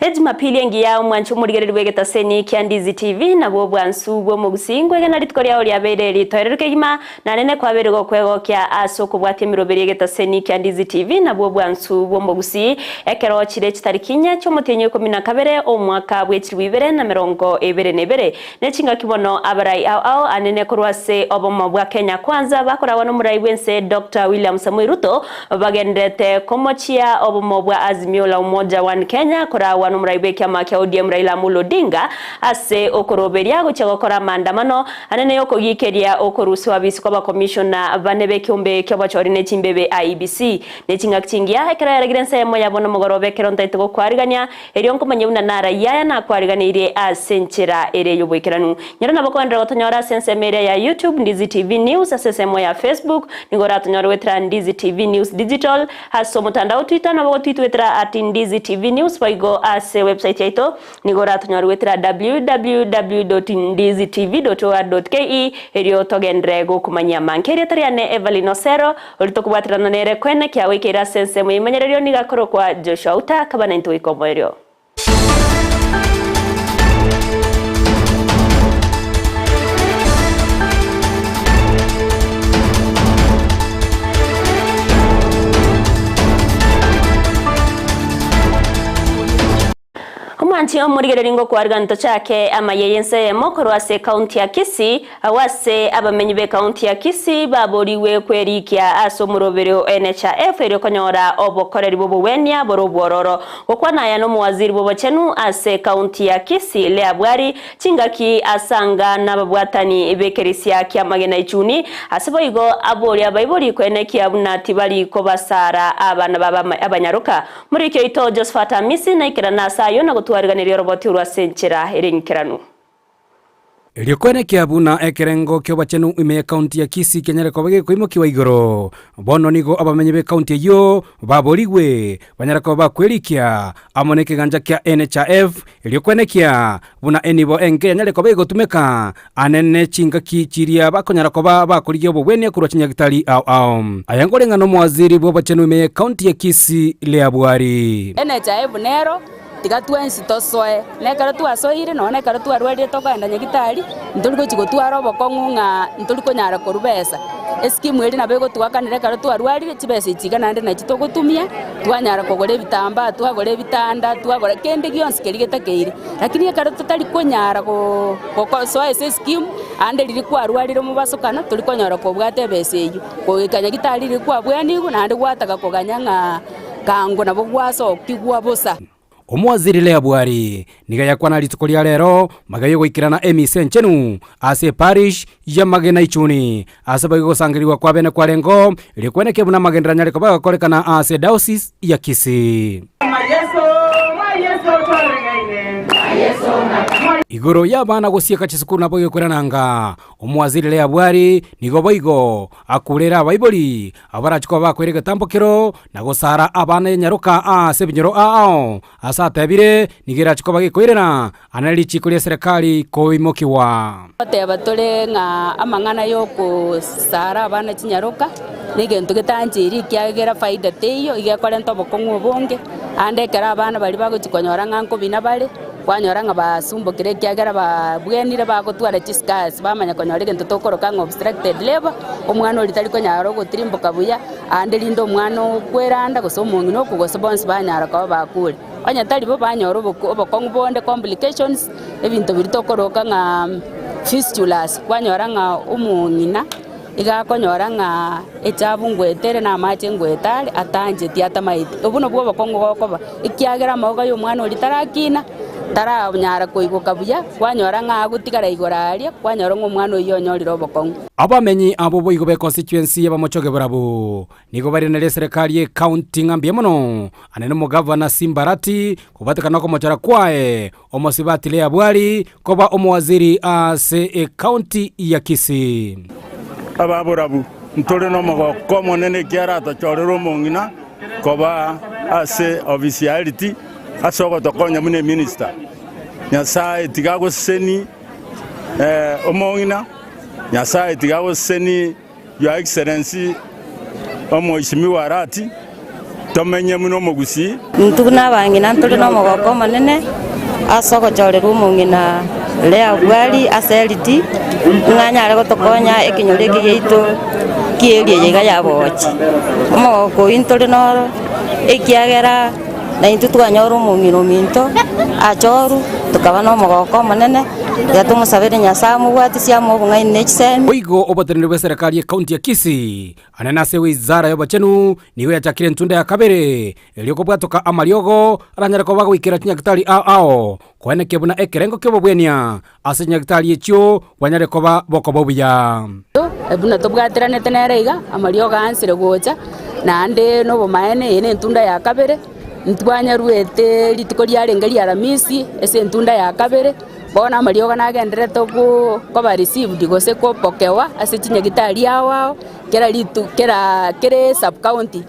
Ejumapili engiya omwanche omorigereria bw'egetaseni kia Ndizi TV nabwo obwansu bw'omogusii nkwegena rituko riao riabeire ritoereru kegima na nene kwabeire gokwegokia ase okobwatia emeroberi y'egetaseni kia Ndizi TV nabwo obwansu bw'omogusii ekero chire chitariki inye chi'omotienyi o ikomi na kabere omwaka bw'echilifu ibere na 22 ne chingaki bono abarai ao ao anene korwa ase obomo bwa Kenya Kwanza bakoragwa nomorai bw'ense Doctor William Samoei Ruto bagenderete komochia obomo bwa Azimio la Umoja One Kenya koragwa nomorai bw'ekiama kia ODM Raila Amolo Odinga ase okoroberia gochia gokora amaandamano anene yokogikeria okorusiwa bisi kw'abakomishona bane b'ekeombe ki'obochori ne chimbebe IEBC ne chingaki chingiya ekero yaragire ensemo yabo nomogoroba ekero ntaete gokwarigania Erio nkomanye buna narayie aya nakwariganeirie ase enchera ere y'oboikeranu. Nyora nabo koenderera gotonyora ase ensemo eria ya YouTube, Ndizi TV News, ase ensemo ya Facebook, nigo oratonyore goetera Ndizi TV News Digital, ase omotandao Twitter nabo gotwitwetera at Ndizi TV News, boigo ase website yaito nigo oratonyore goetera www.ndizitv.or.ke erio togenderere gokomanyia amange. Erieta riane Evelyn Osero. Oria tokobwaterana nere kwene kiagoikeire ase ensemo y'emenyerereo nigo akorokwa Joshua Uta, akaba naintwe goika omoerio. Omwanchi omorigereria ngokwarigania tochake amaya y'ense eyemo korwa ase ekaunti ya Kisii, agwo ase abamenyi b'ekaunti ya Kisii baborigwe kwerikia ase omoroberio o NHIF erio konyora obokoreri bw'obogwenia bore obwororo. Gokwana aya nomowaziri bw'obochenu ase ekaunti ya Kisii Leah Bwari chingaki asanga nababwatani b'ekerisia ki'amagena echuni ase boigo aboria abaibori koenekia buna tibari kobasara abana babo abanyaroka Moriki oito Josephat Amisi naikerane ase ayio na gotwariganeria oroboti orwo ase enchera ere engikeranu. Erio koenekia buna ekerengo ki'obochenu ime y'ekaunti ya Kisii kenyare koba gekoimokiwa igoro, bono nigo abamenyi b'ekaunti eyio baborigwe banyare koba bakwerikia amo nekegancha kia NHIF erio koenekia buna enibo enke yanyare koba egotumeka anene chingaki chiria bakonyara koba bakorigia obobwenia korwa chinyagitari ao ao. Aya nkoreng'ana omowaziri bw'obochenu ime y'ekaunti ya Kisii Leah Bwari. NHIF nero tiga twensi tosoe, na ekero twasoire nonya na ekero twarwarire tokogenda nyagitari, ntori gochi gotwara obokong'u ng'a ntori konyara korwa besa. Eskimu eria nabo egotoakanera ekero twarwarire, chibesa echi iga naende nachi togotumia, twanyara kogora ebitambaa, twagora ebitanda, twagora kende gionsi keria getakeire. Lakini ekero totari konyara gosoa ase eskimu, ande riria kwarwarire omobasokano, tori konyora kobwata ebesa eyio. Goika nyagitari riria kwabwanigwe, naende gwataka koganya ng'a kango nabo gwasokigwa bosa. Omowaziri Leah Bwari nigo yakwana rituko ria rero magega yogoikerana emisa enchenu ase eparish ya Magena Ichuni ase boigo gosangererigwa kwa bene kwarengeo erio kweneke buna amagenderero anyare koba agokorekana ase edaosis ya Kisii. Igoro y'abana gosieka chisukuru nabo egekwerana ng'a omowaziri Leah Bwari nigo boigo akurere abaibori Abarachie koba bakoira egetambo kero, na gosara abana enyaroka ase ebinyoro ao, ase atebire, nigo erachie koba gekoirera ane richiiko ria serikali koimokigwa. Goteba tore ng'a amang'ana y'okosara abana chinyaroka negento getancheiri ekiagera faida teiyo, iga ekorenta obokong'u obonge, ande ekero abana baria bagochia konyora ng'a nkobina bare, Kwanyora ng'a basumbokire ekiagera babwenire bagotwara chiscars, bamanya konyora egento tokoroka ng'a obstructed labour, omwana oria tari konyara ogotirimboka buya, aande rinde omwana okweranda gose omong'ina okwo gose bonsi banyara koba bakure. Onye tari bo banyora oboko obokong'u bonde complications, ebinto biria tokoroka ng'a fistulas, kwanyora ng'a omong'ina. Iga akonyora ng'a echabu ngwete ere na amache ngwete are, atancheti atamaeti. Obwo nobwo obokong'u gokoba, ekiagera amauga y'omwana oria tarakina, taranyara koigoka buya, kwanyora ng'a agotigara igoro aria, kwanyora ng'a omwana oyio onyorire obokong'u. Abamenyi abwo boigo b'econstituency y'abamochoge barabwo nigo barianere eserekari y'ecounty ng'a mbuya mono ane nomogavana Simba Arati kobwatekana nokomochora kwaye Omosibati Leah Bwari koba omowaziri ase ecounty ya Kisii. Ababorabu, ntore nomogoko omonene ekiagera atochorire omong'ina koba ase ofisi ya Health ase ogotokonya buna eminister. Nyasae tiga agoseseni omong'ina, Nyasae tiga agoseseni Your Excellency Omweishimiwa Arati. Tomenye buna omogusii. Intwe buna abang'ina ntore nomogoko omonene ase ogochorerwa omong'ina Leah Bwari ase eriti, ng'a anyare gotokonya ekenyoro eke giaito ki'eria eye iga ya bogochi. Omogoko oyio ntore noro, ekiagera naintwe twanyora omong'ina ominto achorwe, tokaba nomogoko omonene, tiga tomosabere Nyasae amobwatisie amoe obong'aini ne chisemi. Boigo oboteneneri bw'eserekari y'ekaunti ya Kisii, anene ase wizara y'obochenu, nigo yachakire entunda ya kabere, erio kobwatoka amariogo aranyare koba goikera chinyagitari ao ao, koenekia buna ekerengo ki'obobwenia ase chinyagitari echio bwanyare koba bokoba obuya. Buna tobwatiranete nere iga, amariogo aansire gocha, naende nobomaene eye nentunda ya kabere, ntwanyaruete rituko riarenge ri'Aramisi ase entunda ya kabere, bono amariogo nagendererete koba received gose kopokewa ase chinyagitari ao ao, kera ritu kera kere sub county.